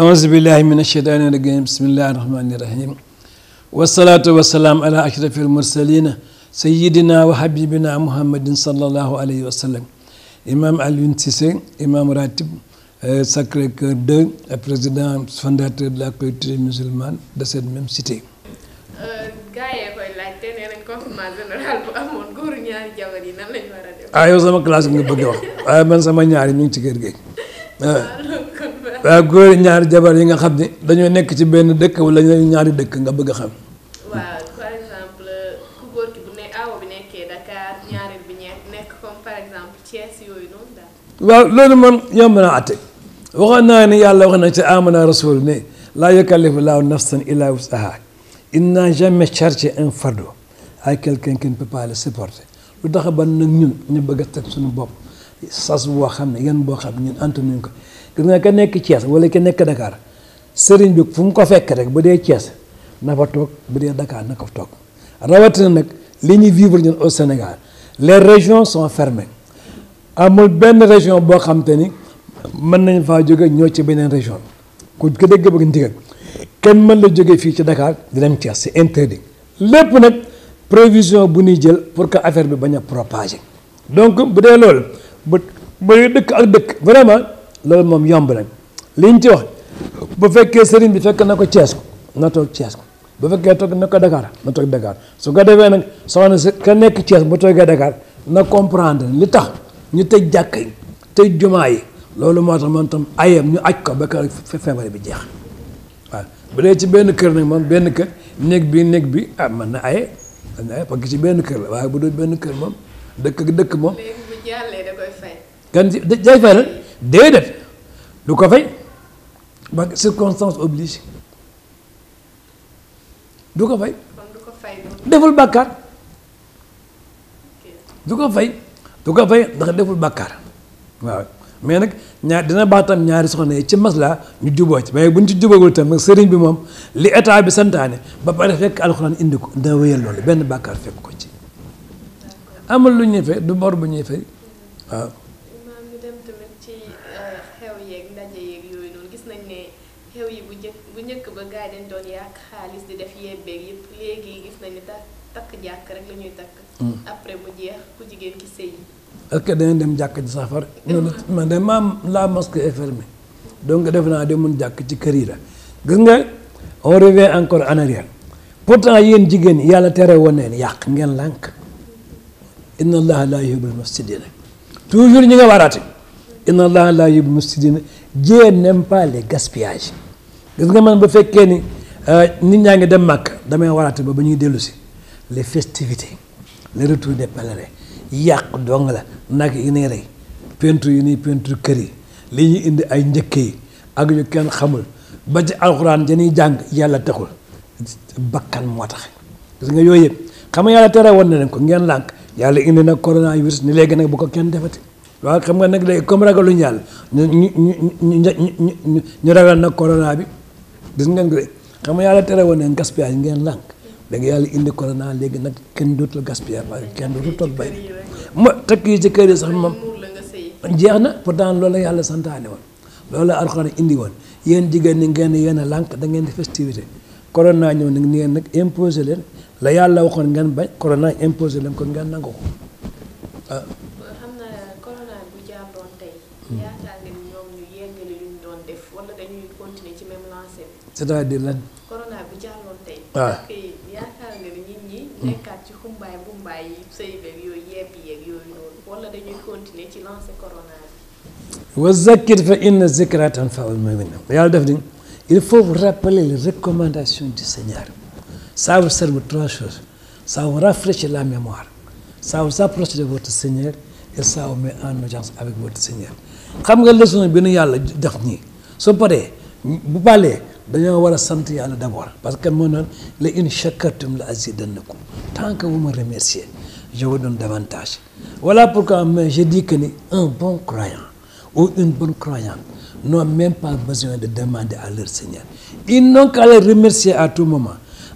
أعوذ بالله من الشيطان الرجيم بسم الله الرحمن الرحيم والصلاة والسلام على أشرف المرسلين سيدنا وحبيبنا محمد صلى الله عليه وسلم Imam Alioune Cissé imam ratib Sacré-Cœur 2 président fondateur de la culture musulmane de cette même cité. Gars yi koy laajte nee nañ conférence générale bu amoon góoru ñaari jabar yi nan lañ war a def. Yow sama classe bi nga bëgg wax waaye man sama ñaari ñu ngi ci kër gi. waaw góor ñaari jabar yi nga xam ne dañoo nekk ci benn dëkk wala ñaari dëkk nga bëgg a xam. waaw par exemple ku góor ki bu ne awo bi nekkee Dakar ñaareel bi nekk comme par exemple Thiès yooyu noonu daal. waaw loolu moom yomb naa àtte waxoon naa ne yàlla wax na ci amana rasul ne laa yukallifu laahu nafsan illaa wus'ahaa il n'a jamais chargé un fardeau à quelqu'un qui ne peut pas le supporter lu tax ba nag ñun ñu bëgg a teg suñu bopp sas boo xam ne yan boo xam ne ñun antanuñ ko gis nga ka nekk Thiès wala ka nekk Dakar sëriñ bi fu mu ko fekk rek bu dee Thiès na fa toog bu dee Dakar na ko toog rawatina nag li ñuy vivre ñun au Sénégal les régions sont fermées amul benn région boo xam te ni mën nañ faa jóge ñoo ci beneen région ku dégg bëgg ndigal kenn mën la jóge fii ci Dakar di dem Thiès c'est interdit lépp nag prévision bu ñuy jël pour que affaire bi bañ a propager donc bu dee loolu bu dëkk ak dëkk vraiment loolu moom yomb nañ li ñu ci wax bu fekkee sëriñ bi fekk na ko Thiès ko na toog Thiès ko bu fekkee toog na ko Dakar na toog Dakar su ko defee nag soxna si ka nekk Thiès bu toogee Dakar na comprendre li tax ñu tëj jàkka yi tëj jumaa yi loolu moo tax man tam ayam ñu aj ko ba ka feebar bi jeex waaw bu dee ci benn kër nag moom benn kër néeg bi mën na aye parce que ci benn kër la waaye bu dul benn kër moom dëkk moom. léegi bu jàllee da koy fay. kan ci day fay la déedéet du ko fay ba circonstance oblige du ko fay. kon du ko fay deful bàkkaar du ko fay ndax deful bàkkaar waaw mais nag dina baax tam ñaari soxna yi ci maslaa ñu juboo ci mais buñ ci jubagul tam nag sëriñ bi moom li état bi santaane ba pare fekk alxuraan indi ko dina wéyal loolu benn bàkkaar fekk ko ci amul lu ñuy fay du bor bu ñuy fay waaw. maam ñu dem tamit ci xew yeeg ndaje yeeg yooyu noonu gis nañ ne xew yi bu njëkk ba gars yi dañ doon yàq xaalis di def yebbeeg yëpp léegi gis nañ ne takk jàkk rek la ñuy takk. après mu jeex ku jigéen ki sëy. est-ce que danañ dem jàkk ci safar man de maam la mosquée est fermée donc def naa demoon jàkk ci kër yi la gis nga on revient encore en arrière pourtant yéen jigéen ñi yàlla tere woon neen yàq ngeen lànk inna allaha la yuhibbul mufsidina toujours ñi nga waraate inna allaha la yuhibbul mufsidina Dieu n'aime pas les gaspillages gis nga man ba fekkee ni nit ñaa ngi dem màkk damay waraate ba ñuy dellu si les festivités le retour des pèlerins yàq dong la nag yi ñuy rey peinture yi ñuy peinture kër yi li ñuy indi ay njëkk yi ak yu kenn xamul ba ci alxuraan dañuy jàng yàlla taxul bakkan moo tax gis nga yooyu yëpp xam nga yàlla tere woon na leen ko ngeen lànk yàlla indi nag coronavirus ni léegi nag bu ko kenn defati waaw xam nga nag léegi comme ragaluñu yàlla ñu ragal nag corona bi gis ngeen ko de xam nga yàlla tere woon na gaspillage ngeen lànk léegi yàlla indi corona léegi nag kenn dootul gaspillage waaye kenn dootul toog bay ma tekk yi ci kër yi sax moom jeex na pourtant loolu la yàlla santaane woon loolu la alxuraan indi woon yéen jigéen ñi ngeen yéen a lànk da ngeen di festivité corona ñëw nag ni ngeen nag imposé leen la yàlla waxoon ngeen bañ corona imposé leen kon ngeen nangu ko waaw. xam naa corona bu jàlloon tey. yaakaar nga ni ñoom ñu yeggali lu ñu doon def wala dañuy continuer ci même lancé bi. c'est-à-dire lan. corona bu jàlloon tey. waaw parce que yaakaar nga ni nit ñi. nekkaat ci xumbaay mbumbaay yi sëy beeg yooyu yebbi yeeg yooyu noonu wala dañuy continuer ci lancé corona bi. wa zakkir fa inna zikra tanfa'ul mu'minin yàlla def ni il faut vous rappeler les recommandations du Seigneur. Ça vous sert de trois choses. Ça vous rafraîchit la mémoire. Ça vous approche de votre Seigneur et ça vous met en audience avec votre Seigneur. xam nga leçon bi nu yàlla def nii soo paree bu parlee dañoo war a sant yàlla d'abord parce que moo naan la in shakartum la azidannakum tant que vous me remerciez je vous donne davantage. Voilà pourquoi je dis que un bon croyant ou une bonne croyante n'ont même pas besoin de demander à leur Seigneur. Ils n'ont qu'à le remercier à tout moment.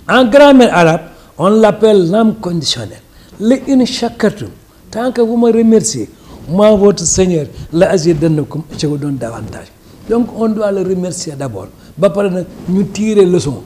En grammaire arabe, on l'appelle l'âme conditionnelle. Le in shakartum, tant que vous me remerciez, moi votre Seigneur, la azidannakum, je vous donne davantage. donc on doit le remercier d'abord ba pare nag ñu tirer leçon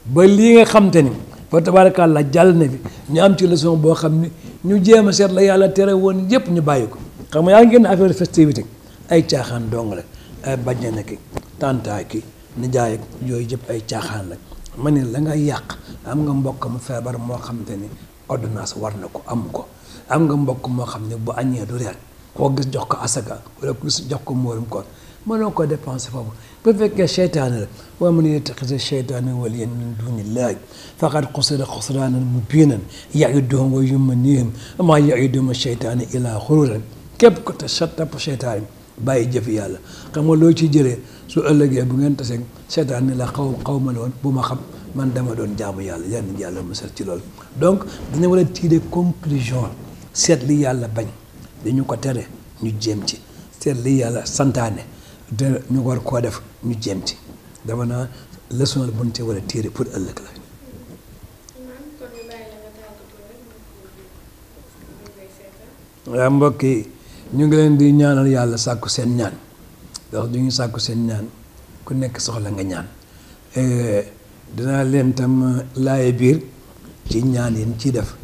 ba lii nga xam te ni fa tabarakallah jàll na fi ñu am ci leçon boo xam ni ñu jéem a seet la yàlla tere woon yëpp ñu bàyyi ko xam nga yaa ngi génn affaire festivité ay caaxaan dong la ay bàjjana ki tàntaa ki nijaay ak yooyu yëpp ay caaxaan la ma ne la nga yàq am nga mbokk mu feebar moo xam te ni ordonnance war na ko am ko am nga mbokk moo xam ne bu añee du reer koo gis jox ko asaka wala ku gis jox ko móorum koor mënoo ko dépenser foofu bu fekkee seytaane la wa man yattaxida seytaane waliyan min dunillahi faqad xusira xusraanan mubiinan ya'iduhum wa yumannihim maa ya'iduhum seytaane illaa xuruuran képp ko te topp seytaane bàyyi jëfi yàlla xam nga loo ci jëlee su ëllëgee bu ngeen tasee seytaane la xaw ma la woon bu ma xam man dama doon jaamu yàlla yal na yàlla musal ci loolu donc dañu war a tirer conclusion seet li yàlla bañ dañu ko tere ñu jéem ci seet li yàlla santaane te ñu war koo def ñu jéem ci dama naa leçon la buñ ci war a tirer pour ëllëg la. waaw mbokk yi ñu ngi leen di ñaanal yàlla sàkku seen ñaan ndax du ñu sàkku seen ñaan ku nekk soxla nga ñaan dinaa leen tam laaye biir ci ñaan yin ciy def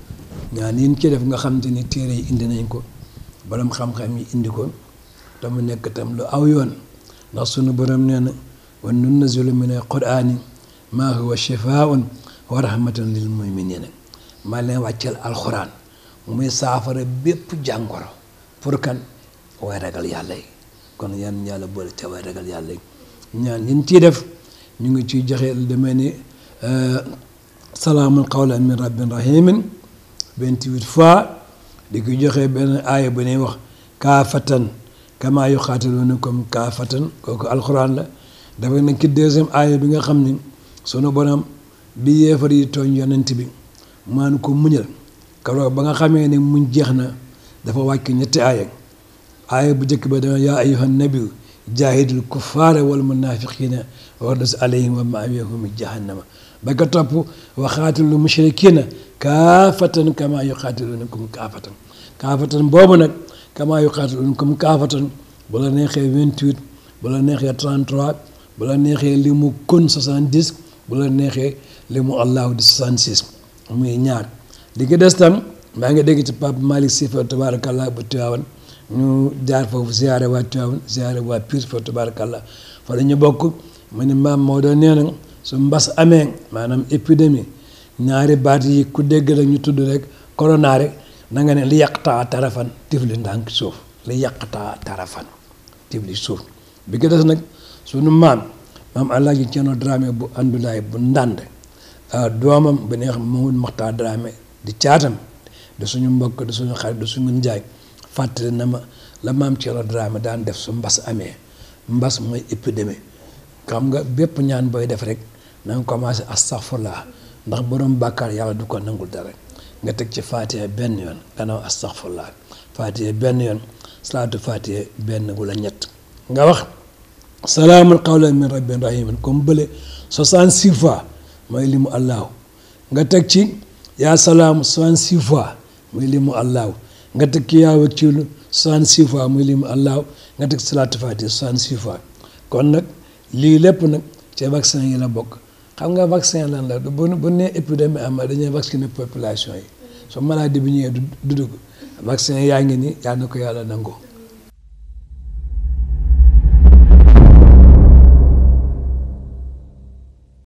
ñaan yin ciy def nga xam te ni téere yi indi nañ ko borom xam-xam yi indi ko te mu nekk tam lu aw yoon ndax sunu borom nee na wa nunazzilu mina al-qur'ani maa huwa shifaa'un wa rahmatun lil mu'minina maa leen wàcceel alxuraan muy saafara bépp jàngoro pour kan way ragal yàlla yi kon yan yàlla boole ca way ragal yàlla yi ñaan yin ciy def ñu ngi ciy joxe lu demee ni salaamun qawlan min rabbin rahimin 28 fois di ko joxe benn aaya bu ñuy wax kaafatan kama yuqaatiluunakum kaafatan kooku alxuraan la dafa nekk ci deuxième aaya bi nga xam ni sunu borom bi yéefar yi tooñ yonent bi maan ko muñal keroog ba nga xamee ne muñ jeex na dafa wàcc ñetti aaya bu njëkk ba dana yaa ayyuhan nabiyu jaahidil kuffaara wal munaafiqiina waghluz alayhim wa ma'waahum jahannama ba ko topp wa qaatilul mushrikiina kaafatan kama yuqaatiluunakum kaafatan boobu nag kama yuqaatiluunakum kaafatan bu la neexee 28 bu la neexee 33 bu la neexee li mu kon 70 bu la neexee li mu allahu di 66 muy ñaar li ko des tam maa ngi dégg ci Pape Malick Sy fa tabarakallah bu Tiwaawan ñu jaar foofu ziyaare waa Tiwaawan ziyaare waa Pire fa tabarakallah fa la ñu bokk mu ne maam Maodo nee na su mbas amee maanaam épidémie ñaari baat yi ku dégg rek ñu tudd rek corona rek na nga ne li yàqtaa tarafan tifli ndànk suuf li yàqtaa tarafan tifli suuf bi ko des nag sunu maam Alaaji Ceerno Dramé bu Andulaay bu ndànd doomam bu neex Mamadou Maxtaar Dramé di caatam de suñu mbokk de suñu xarit de suñu njaay fàttali na ma la maam Ceerno Dramé daan def su mbas amee mbas mooy épidémie xam nga bépp ñaan booy def rek na nga commencé astaghfirullah ndax borom bàkkaar yàlla du ko nangul dara nga teg ci Faatiha benn yoon gannaaw astaghfirullah Faatiha benn yoon salaatu Faatiha benn wala ñett nga wax salaamun qawlan min rabbin rahimin comme bële 66 fois mooy limu allahu nga teg ci yaa salaam 66 fois muy limu allahu nga teg ci yaa wakiilu 66 fois muy limu allahu nga teg salaatu Faatiha 66 fois kon nag lii lépp nag ci vaccin yi la bokk xam nga vaccin lan la bu nee épidémie am dañuy vacciner population yi so maladie bi ñëwee du dugg vaccin yaa ngi nii yaa na ko yàlla nangoo